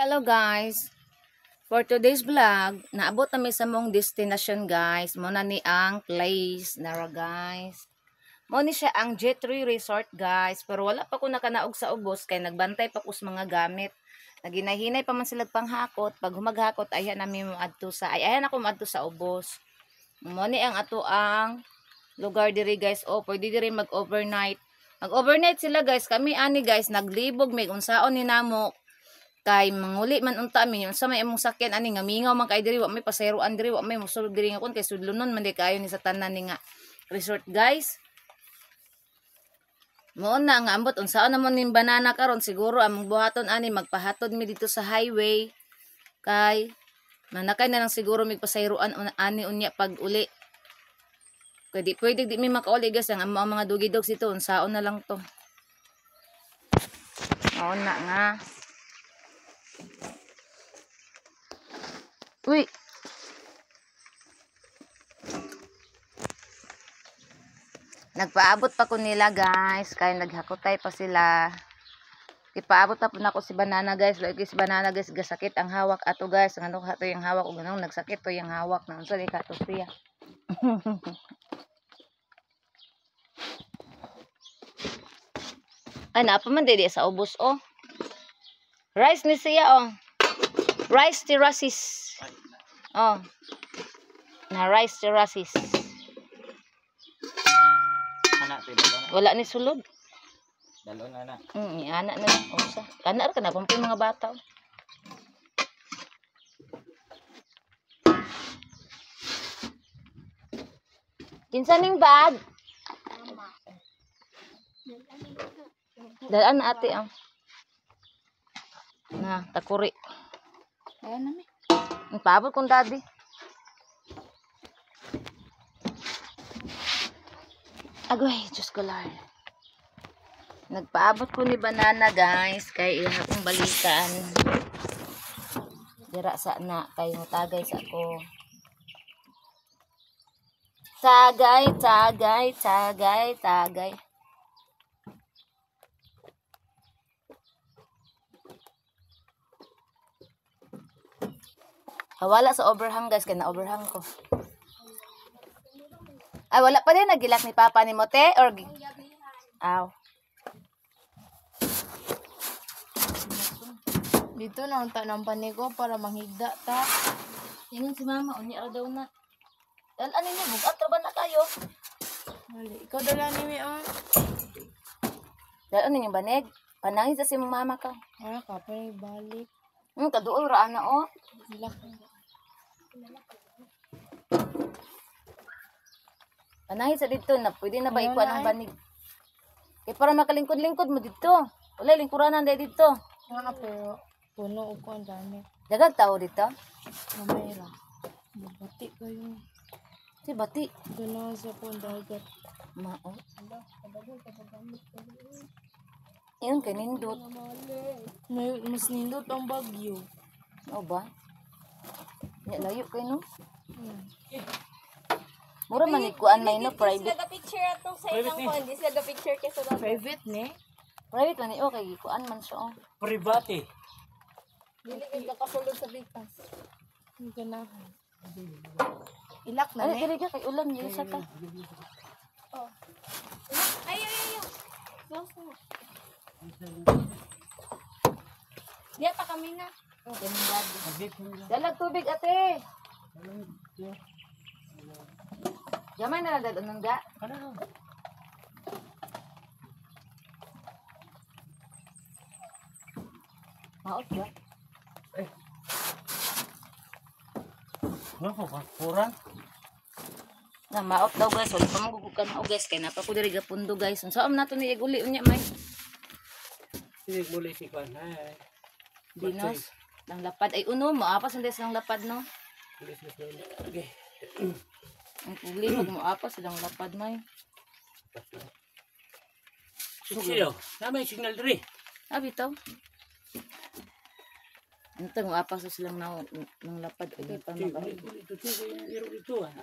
Hello guys. For today's vlog, naabot nami sa mong destination, guys. Mo na ni ang place nara, guys. Mo ni siya ang J3 Resort, guys. Pero wala pa ko nakanaog sa ubos kay nagbantay pa ko sa mga gamit. Naginahinay pa man sila panghakot. Pag humaghakot, ayan nami mo adto sa ay ayan ako moadto sa ubos. Mo ni ang ato ang lugar diri, guys. Oh, pwede diri mag-overnight. Mag-overnight sila, guys. Kami ani, guys, naglibog mig unsaon ni namo kay manguli man unta mi unsa may imong sakyan ani nga mingaw man kay diri, wa may pasayroan diri, wa may mosulod diri nga kun kay sudlonon man di kaayo ni sa tanan ni nga resort, guys. Mo na nga ambot unsaon na mo ning banana karon. Siguro among buhaton ani, magpahatod mi dito sa highway kay manakay na lang siguro mig pasayroan ani unya pag uli kay di pwede di mi makauli, guys, ang amo ang mga dugi dogs dito. Unsaon na lang to. Mao na nga. Uy. Nagpaabot pa ko nila, guys, kay naghakotay pa sila. Ipaabot pa po nako si banana, guys. Lagi si banana, guys, gasakit ang hawak ato, guys. Ngano ka to yung hawak ug ganong nagsakit to yung hawak na unsa di ka to siya. Ay, naa pa man di sa ubos oh. Rice ni siya oh. Rice terraces. Oh. Na rice terraces. Ana, pwede ba na? Wala ni sulod. Dalo na na. Ana na lang. Usa. Kana ra ka na pampoy mga bata. Oh. Kinsa ning bag? Dalaan na, ate ang. Na, takuri. Ayan na mi. Ang paabot kong daddy. Agoy, Diyos ko Lord. Nagpaabot ko ni banana, guys, kay iya akong balikan. Dira sa na kay mutagay sa ako. Tagay, tagay, tagay, tagay. Wala sa overhang, guys, kay na overhang ko. Ay, wala pa din nagilak ni Papa ni Mote or Aw. Dito na unta ng panigo para manghigda ta. Ingon si Mama, unya ra daw na. Dal ano niya, bugat ra ba na kayo? Wala, ikaw dala ni mi oh. Dal ano niya banig? Panangin sa si mama ka. Wala ka pa balik. Kaduol ra ana oh. Ilak. Panangin sa dito na pwede na ba Ayaw ikuan na ang ay. banig? Kay para makalingkod-lingkod mo dito. Wala lingkuranan dahil dito. Nga pero puno og kuan dami. Dagag tao dito. Mamay ra. Bati kayo. Si bati. Ganahan sa kuan dagat. Mao. Yun kay nindot. May mas nindot ang Bagyo. Mao ba? Nya layo kay no. Mura man ni kuan may no private. Sila picture atong sa ilang kuan, di sila picture kaysa dapat. Private ni? Private man ni oh kay gikuan man siya oh. Private. Dili kay kakasulod sa bikas. Ganahan. Ilak na Ay, ni. dili ka kay ulan yun sa ka. Ay ay ay. So. Diya pa kami na. Dalag tubig, ate. Gamay na lang dadon ga. Maot ba? Ano ko ba? Puran? Na maot daw, guys, wala pa magugukan na guys kay napa ko diri gapundo, guys. Unsa am nato ni uli unya may Sige, muli si Kwan. Ay, dinos. Lang lapad ay uno mo apas hindi silang lapad no. muli si Kwan. Okay. Ang pugli pag mo apas silang lapad may. Signal. Na may signal diri. Ah, bitaw. Antang mo apas silang na ng lapad ay di pa Sige, maka. muli dito. Iro dito. Ah.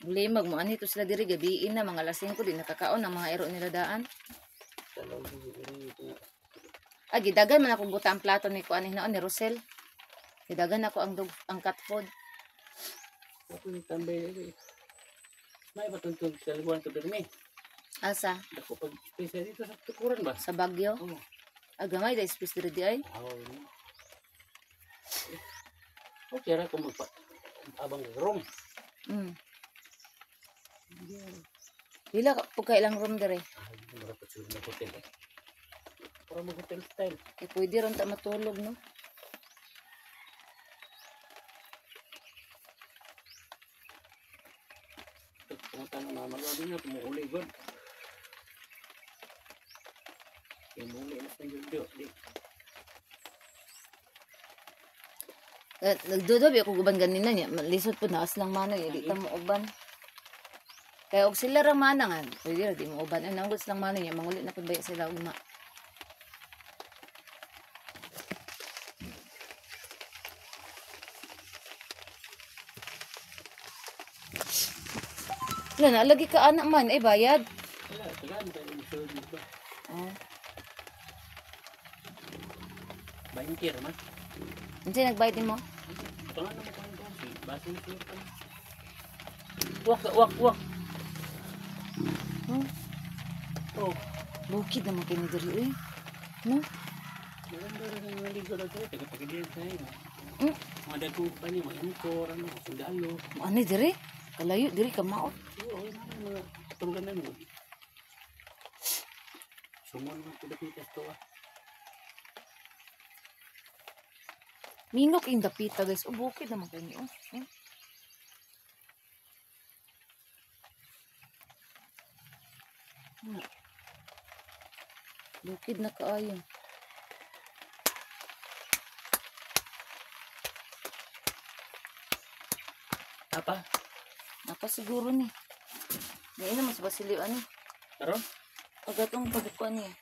Uli mag mo ani to sila diri gabiin na mga alas 5 di nakakaon ang mga ero nila daan. Ah, gidagan man ako buta ang plato ni kuan ni Rosel. Gidagan ako ang dog, ang cat food. Ako ni tambay. May patuntun sa liguan to pirmi. Asa? Dako pag space dito sa tukuran ba? Sa Baguio. Oo. Ah, gamay da space diri di ay. Oh. Okay ra kung magpa abang room. Pila ka po ka ilang room diri? Ay, mura pa siguro ng hotel. Para mag hotel style. Kay pwede ron ta matulog, no? Pumunta ng mama ko din tumuuli god. Tumuuli na sa Jojo. Di. Nagdudobi ako guban ganina niya. Lisod po na aslang mana di ta mo uban. Kaya og sila ra mana nga, pwede ra di mo uban. Ay nanggut silang mana niya, manguli na pud baya sila ugma. Wala na, lagi ka anak man, ay bayad. Wala, tagaan tayo ng sulod dito. Oh. 20 man. Unsa nagbayad nimo? Tangan naman ko ang basi. Basi na siguro pa. Wak, wak, wak. Hmm? Oh, Bukid naman kini diri eh. No? maganda rin ang mga ligo na ito. Taga-pagilian tayo. Hmm? Mga dagko pa niya, mga angkor, ano, sundalo. Ano diri? Kalayo diri ka maot. Oo, mga tungganan mo. Sumon mo ito dapitas to ah. Mingok yung dapita guys. Oh, bukid naman kini oh. Eh. Bukid na kaayo. Apa? Apa siguro ni. Ngayon naman sa Basilio ani. Karon? Agatong pagkuan niya.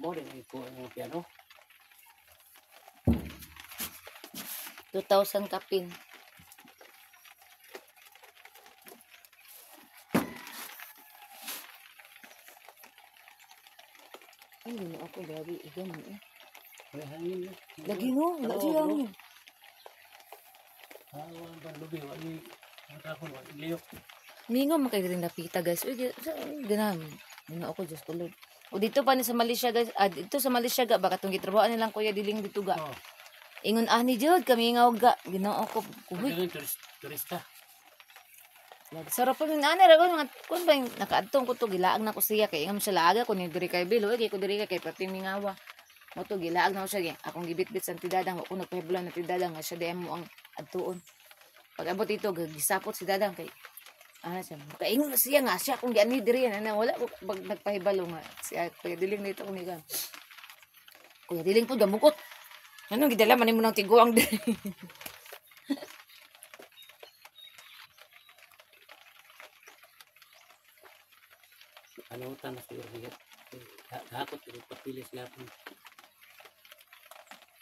Mo rin ay ko ang piano. 2,000 kapin. Ay, hindi ako grabe. Igan mo eh. Wala hangin eh. Lagi no, wala Oo, siya bro. hangin. Ah, wala bang lubi, wala ni ang takon, wala liyok. Mingo man kayo rin napita guys. Uy, ganahan. Gina ako, Diyos ko Lord. O dito pa ni sa Malaysia guys. Ah, dito sa Malaysia ga, baka itong gitrabahoan nilang Kuya Diling dito ga. Oh. Ingon ani jud kami nga ga. Ginoo ko. Uy, Uy, turista. Sarap pa min ani ra ko mga kun ba yung nakaadtong ko to gilaag na ko siya kay ingam siya laaga ko ni diri kay Bill, oy kay ko diri kay perti mingawa. Mo to gilaag na ko siya akong gibitbit sa tidadang wa ko nagpahibulan na tidadang nga siya di mo ang adtuon. Pag abot dito gisapot si dadang kay ana siya makaingon na siya nga siya akong giani diri ana wala ko pag nagpahibalo nga si Kuya Diling dito ko niga. Kuya Diling po gamukot. Anong gidala man nimo ng tiguang diri. Ano ta na siguro bigat. Hakot yung papilis lapon.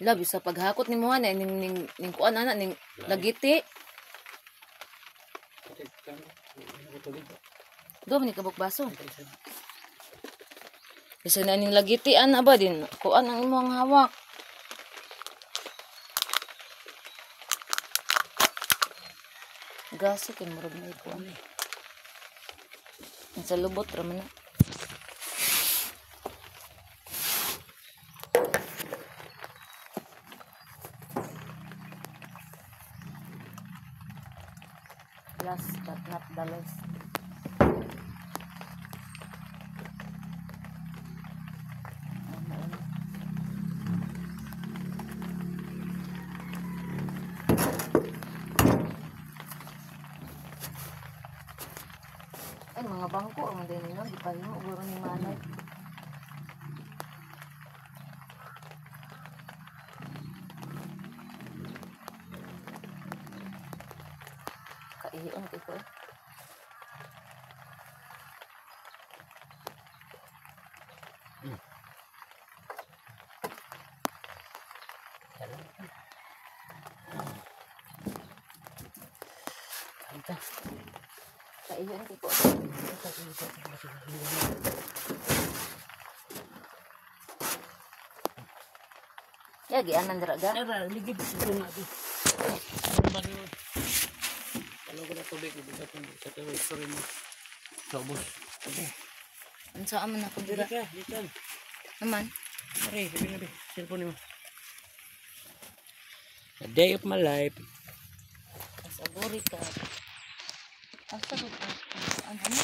Labi sa paghakot nimo ana ning ning ning kuan ana ning lagiti. Do man ni kabuk baso. Bisa na ning lagiti ana ba din kuan ang imong hawak. Gaso kay murag na ikuan. Ang sa lubot ra man na. Last but not the least. Ay, mga bangko ang din nila, di pa mo guro ni Manay. Kaiyon kay ko. Kaiyon ko. Ya gianan dira ga. Ara, ligid sa na di. Kalau ko na tubig, bigat mo sa sorry mo. Sa ubos. Okay. Unsa man ako dira? Dito. Naman. Sorry, sabi na be. Cellphone mo. A day of my life. Kasabori ka. Asa ko ka? Ano?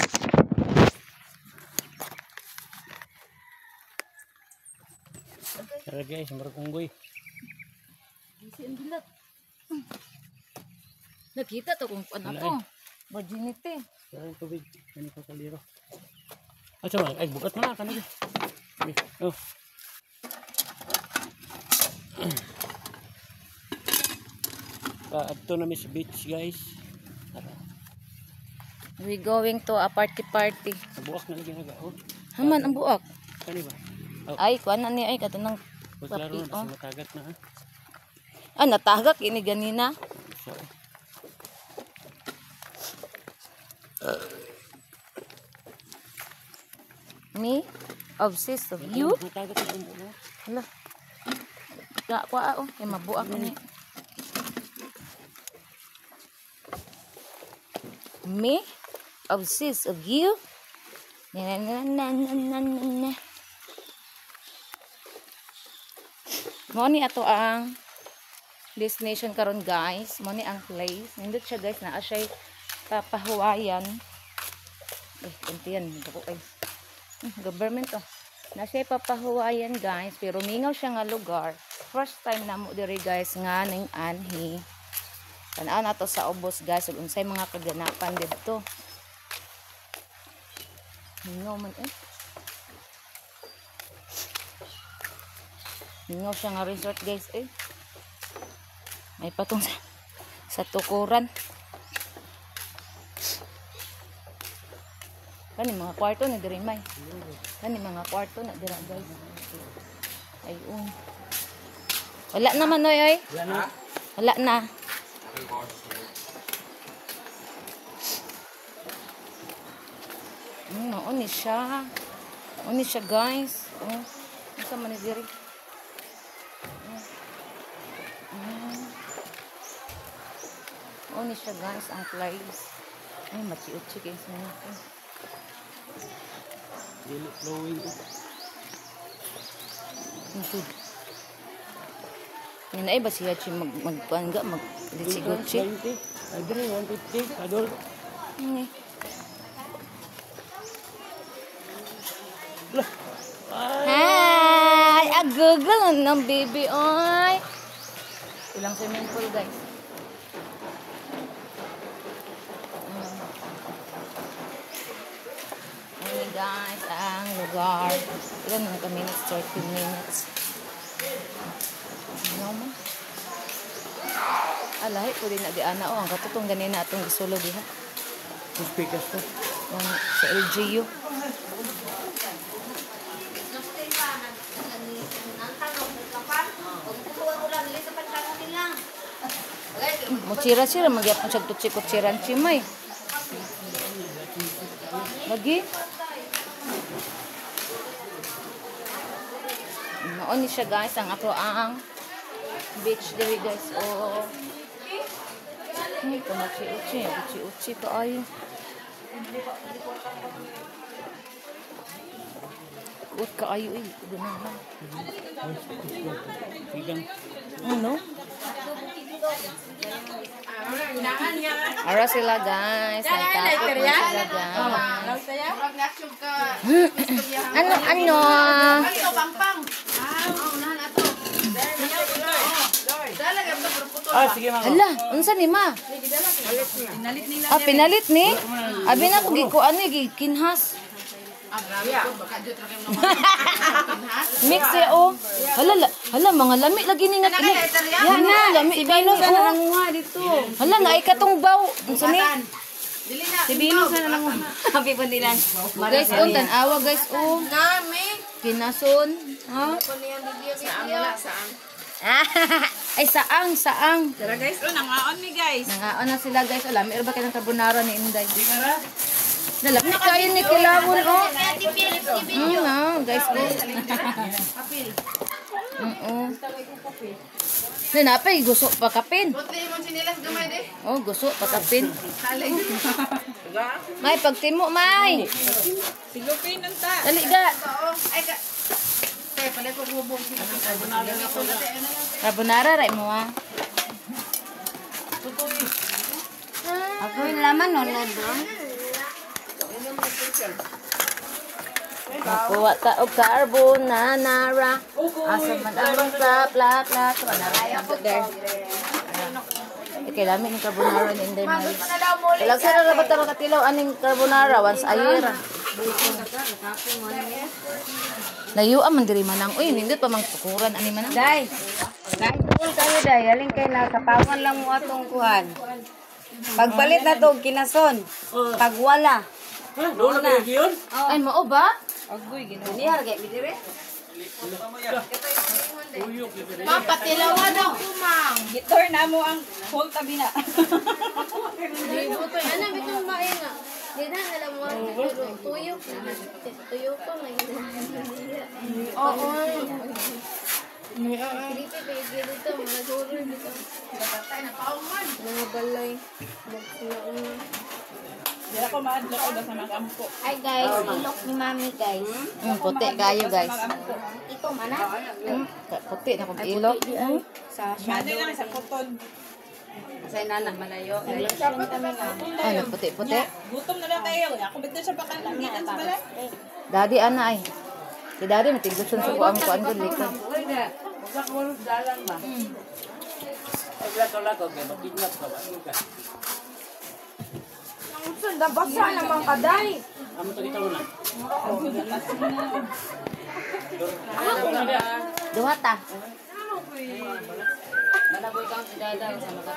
Tara guys, marukunggoy. Ang dilat. Nakita to kung ano to. Virginity. Tara tubig. Ano pa kaliro? Asa man? Ay, bukat na kanina. Oh. Adto na mi sa beach guys. Tara. We going to a party party. Buak na lagi naga. Oh. Haman ang buak. Kani ba? Oh. Ay, kuan na ni ay katunang Klaro na, oh. Matagat na ha. Ah, natagak ini ganina. So. Me obsessed of you. Matagat na buak. Hala. Ga kwa oh, kay mabuak ni. Me obsessed of you. Na na na na na na na. Mo ni ato ang destination karon guys. Mo ni ang place. Nindot siya guys, naa siya'y papahuwayan. Eh, kunti yan. Dako ay. Government to. Na siya'y papahuwayan guys, pero mingaw siya nga lugar. First time na mo diri guys nga ning anhi. Tan-aw na to sa ubos guys ug unsay mga kaganapan didto. Mingaw man eh. Mingaw siya nga resort guys eh. May patong sa tukuran. Kani mga kwarto na diri may. Kani mga kwarto na dira guys. Ayun. Wala na man oy oy. Wala na. Wala na. No, ni siya. Ni siya guys. Oh, unsa man ni diri? Ni siya guys ang place. Ay, machi-uchi guys mo. Dili flowing. Good. Yan ay ba siya chi mag magkuan ga mag litsi-gutsi. 20. Ay, diri 150 adult. Ni. Hi! Agugol ng baby oy. Ilang swimming pool guys. Ayun guys, ang lugar. Ilan na ka minutes? 30 minutes. Ano man? Alahi po din na di ana o. Ang katutong ganina atong gisulod diha. Speakers to. Sa LGU. Mutsira-sira, magyapon siya tutsi-kutsiran chimay. Lagi. Noon ni siya guys, ang ato ang beach diri guys. Oh. Ay, kumachi-uchi, uchi-uchi pa ayo. Kuot ka ayo eh, ganahan. Ano? Ara sila guys, nagtapot na sila guys. Ano, ano? Ah, sige ma'am. Hala, unsa ni ma? Ah, pinalit ni? Abi na ko gikuan ni gikinhas. Mix ya oh. Hala, hala mga lami lagi ni nga. Ya na, lami kayo oh. Dito. Hala, naay katong baw. Unsa ni? Si Bino sana lang. Happy pandilan. Guys, on tan-awa guys oh. Nami. Kinason, ha? Saan wala saan? Ay, saang, saang. Tara guys, oh, nangaon mi guys. Nangaon na sila guys. Alam, meron ba kayong carbonara ni Inday? Nalam na kayo ni Kilawon, oh. No, guys, oh. Oo. Nanapay, gusto pa kapin. Oh, gusto pa kapin. May, pagtimo, may. Silupin ang ta. Dali ga. Carbonara, right mo, ah. Ako yung laman, no, no, bro. Makuha ta og carbonara. Asa man ang pla pla pla carbonara. There. Okay, lami ni carbonara ni Inday Maris. Ilang sa ra ba ta makatilaw aning carbonara once a year. Layo man diri manang. Uy, nindot pa mang tukuran ani manang. Day, kain kayo, day. Alin kay na, kapawan lang mo atong kuhan. Pagpalit na to, kinason. Pag wala. Ha? Doon na kayo yun? Ay, mao ba? Nihar, kay bidire. Ma'am, patilawan ako, ma'am. Gitor na mo ang whole tabi na. Ano, bitong main nga. Di na, alam mo, tuyok na. Tuyok ko, may Oo. Creepy, baby, dito. Mga horror dito. Mga balay. Magsilaon. Di ako maadlok ko basta magampo. Ay guys, ilok ni mami guys. Puti kayo guys. Ito mana? Puti na kong ilok. Ano lang sa puton. Sa inana, malayo. Ay, nagputi-puti. Gutom na lang kayo. Ako bitaw siya baka gikan sa balay. Daddy ana ay. Si Daddy matigluson sa kuang kuan gud lika. Ay, lakaw-lakaw kayo. Makidnap ka ba? Ano ka? Basa naman kaday. Amo to kita mo na. Duha ta. Malaboy kang si Dada sa mga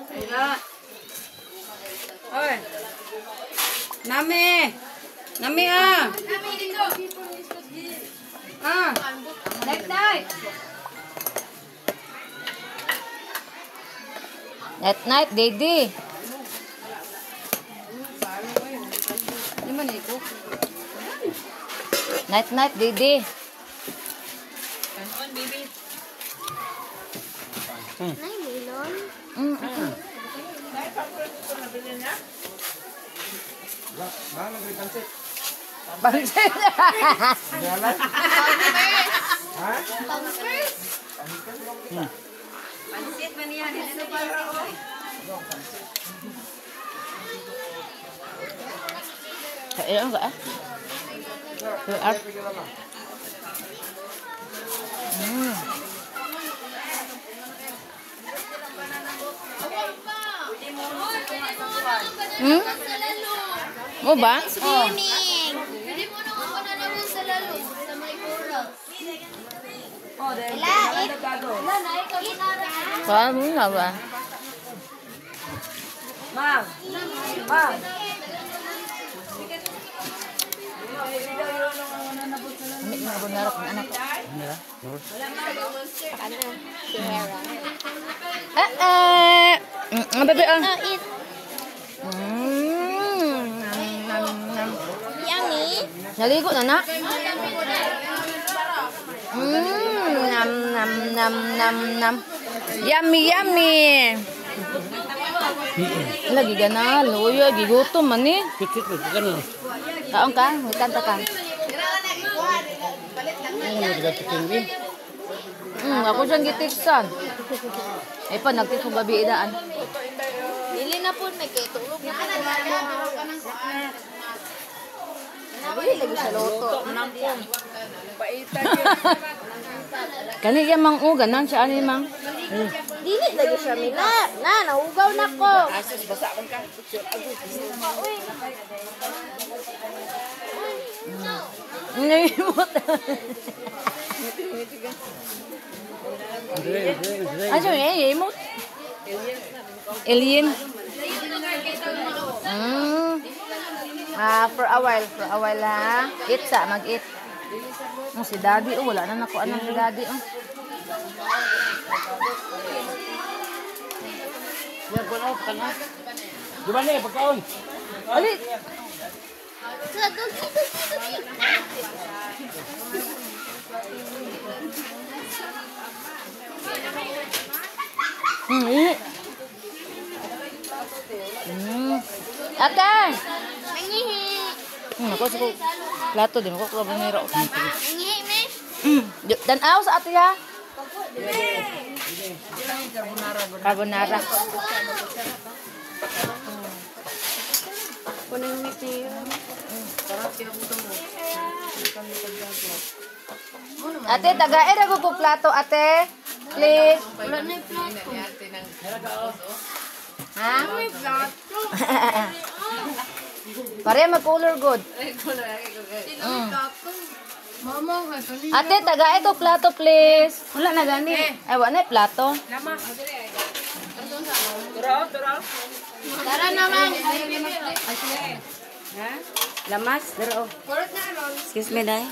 Wala. Oy. Nami. Nami ah. Ah. Night night. Night night, Daddy. Di man iko. Night night, Daddy. Kanon baby. Nay, melon. Pansit. Pansit man yan. Kailan ka ah? QR. Hmm? Mo ba? Swimming. Pwede mo na ako na naman sa lalo. Sa may coral. Oh, dahil. Ila, it. Ila, na, ikaw Kaya mo na ba? Ma'am. Ma'am. May mga bunarap ng anak. Eh eh. Baby ah. Oh, eat. Nam, nam. Yummy. Naligo na na. Nam nam nam nam nam. Yummy yummy. Lagi gana, luya gigutom man ni. Kikit mo, gano'n. Kaon ka, magkanta ka. Ano mo tiga eh? Ako siyang gitiksan. Eh pa, nagtik kong gabi idaan. Dili na po, may kay tulog na po. Dili lagi sa loto. Kani iya mang o, ganan siya ani mang. Dili lagi siya mila. Na, naugaw na ko. Ngayon. Ano yun? Imot? Alien. Ah, for a while ha. Eat sa, mag-eat. Oh, si Daddy, oh, wala na nakuha ng si Daddy, oh. Yan, kuno, kana. Di ba ni, pagkaon? Ali! Eh. Ate! Ako sa plato din ako carbonara. Tanaw sa ate ha. Carbonara. Kunang meat niya. Ate, tagae ra ko plato, ate. Please. Wala na yung plato. Ha? Pare mag-color good. Mama, kay Ate, tagae ko plato, please. Wala na gani. Ay, wala na yung plato. Tara naman. Lamas, dero. Excuse me, day.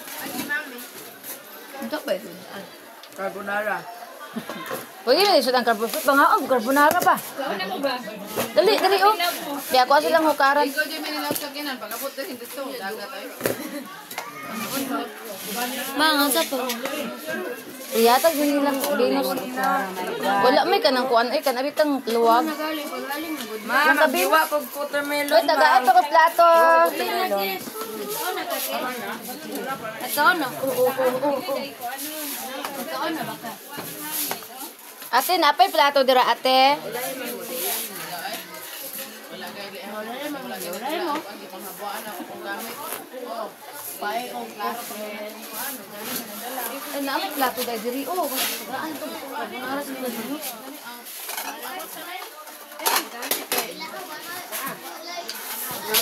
Ito ba ito? Pwede na isod ang carbonara. Pangaon, carbonara pa. Dali, dali, oh. Di ako silang hukaran. Mga sa to. Iyatag din nilang Venus. Wala may kanang kuan ay kanang bitang luwag. Ma, magdiwa kog watermelon. Uy, tagaan pa ko plato. Ito no? Ate, napay plato dira ate. Ay, naamay plato dahil diri. Oh, tagaan to. Carbonara sa nila diri.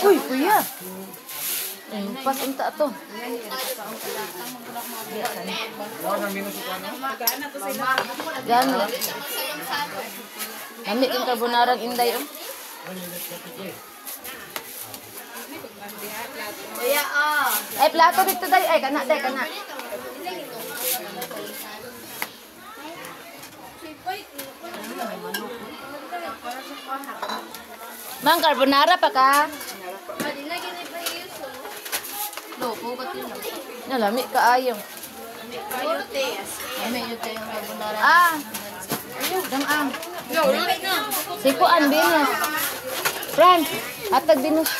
Uy, kuya. Ay, pas unta to. Gani. Nami yung carbonara inday. Oh. Ay, plato dito day. Ay, kana day, kana. Mang carbonara pa ka? Nalami kaayo. Ah. Damang. Si Kuan Venus. Fran, hatag Venus.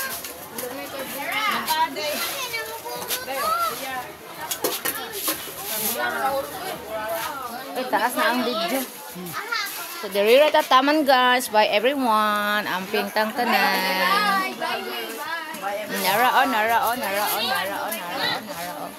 Ay, taas na ang video. So, diri ra ta taman guys. Bye everyone. Amping tang tanan. Nara on, nara on, nara on, nara on, nara on, nara on.